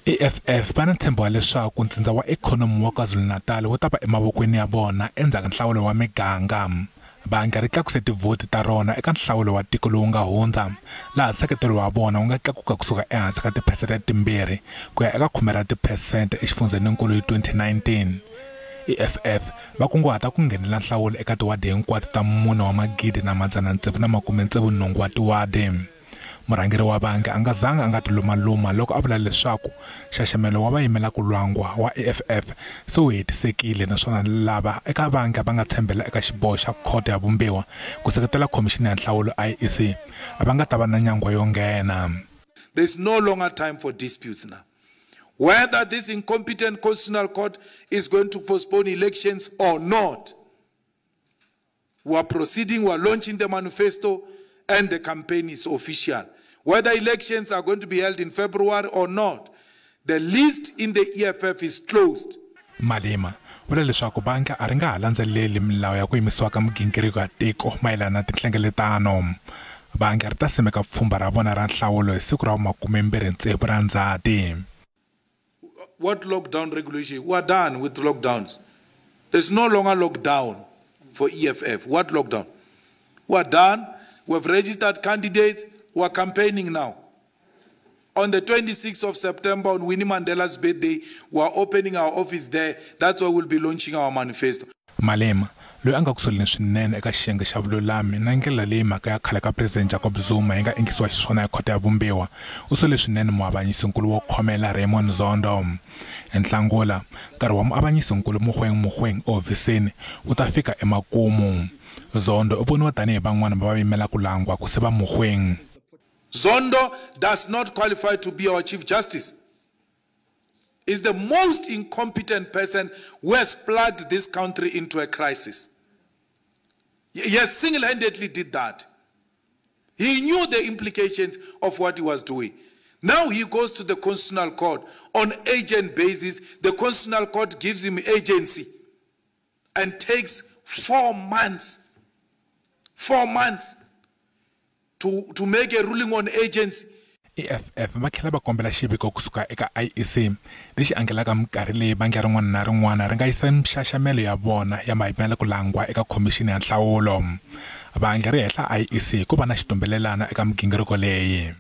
EFF va na ntshembo wa leswaku ntsindza wa ikhonomi wa KwaZulu-Natal wu ta va emavokweni ya vona endzhaku ka nhlawulo wa miganga. Vandla ri tlakuse tivhoti ta rona eka nhlawulo wa tiko lowu nga hundza, laha nseketelo wa vona wu nga tlakuka kusuka ehansi ka tiphesente timbirhi ku ya eka khume ra tiphesente exifundzheninkulu hi 2019. EFF va kunguhata ku nghenela nhlawulo eka tiwadi hinkwato ta 4668 wa tiwadi. Murhangeri wa vandla a nga zanga a nga tilumaluma loko a vula leswaku nxaxamelo wa vayimelakulwangwa wa EFF se wu hetisekile naswona lava eka vandla va nga tshembela eka xiboho xa Khoto ya Vumbiwa ku seketela Khomixini ya Nhlawulo IEC a va nga ta va na nyangwa yo nghena. There's no longer time for disputes now. Whether this incompetent constitutional court is going to postpone elections or not, we are proceeding, we are launching the manifesto, and the campaign is official. Whether elections are going to be held in February or not, the list in the EFF is closed. Malema vula leswaku vandla a ri nga ha landzeleli milawu ya ku yimisiwa ka migingiriko ya tiko mayelana na tinhlengeletano. Vandla ri ta simeka pfhumba ra vona ra nhlawulo hi siku ra vu26 ra Ndzhati. What lockdown regulation? We are done with lockdowns. There's no longer lockdown for EFF. What lockdown? We are done. We have registered candidates who are campaigning now. On the 26th of September, on Winnie Mandela's birthday, we are opening our office there. That's where we'll be launching our manifesto. Malema, loyi a nga kusoleni swinene eka xiyenge xa vululami na ndlela leyi mhaka ya khale ka President Jacob Zuma yi nga endlisiwa xiswona hi khoto ya Vumbiwa, u sole swinene muavanyisinkulu wo khomela Raymond Zondo. Nhlangula, nkarhi wa muavanyisinkulu Mogoeng Mogoeng ehofisini wu ta fika emakumu. Zondo u voniwa tanihi van'wana va vayimela ku langwa ku siva Mogoeng. Zondo does not qualify to be our Chief Justice. Is the most incompetent person who has plugged this country into a crisis. He has single-handedly did that. He knew the implications of what he was doing. Now he goes to the Constitutional Court on agent basis. The Constitutional Court gives him agency and takes 4 months, 4 months to make a ruling on agency. EFF va tlhela va kombela xiviko kusuka eka IEC lexi angelaka minkarhi leyi vandla rin'wana na rin'wana ri nga yisa mixaxamelo ya vona ya mayimela ku langwa eka khomixini ya nhlawulo. Vandla ri hehla IEC ku va na xitumbelelana eka migingiriko leyi.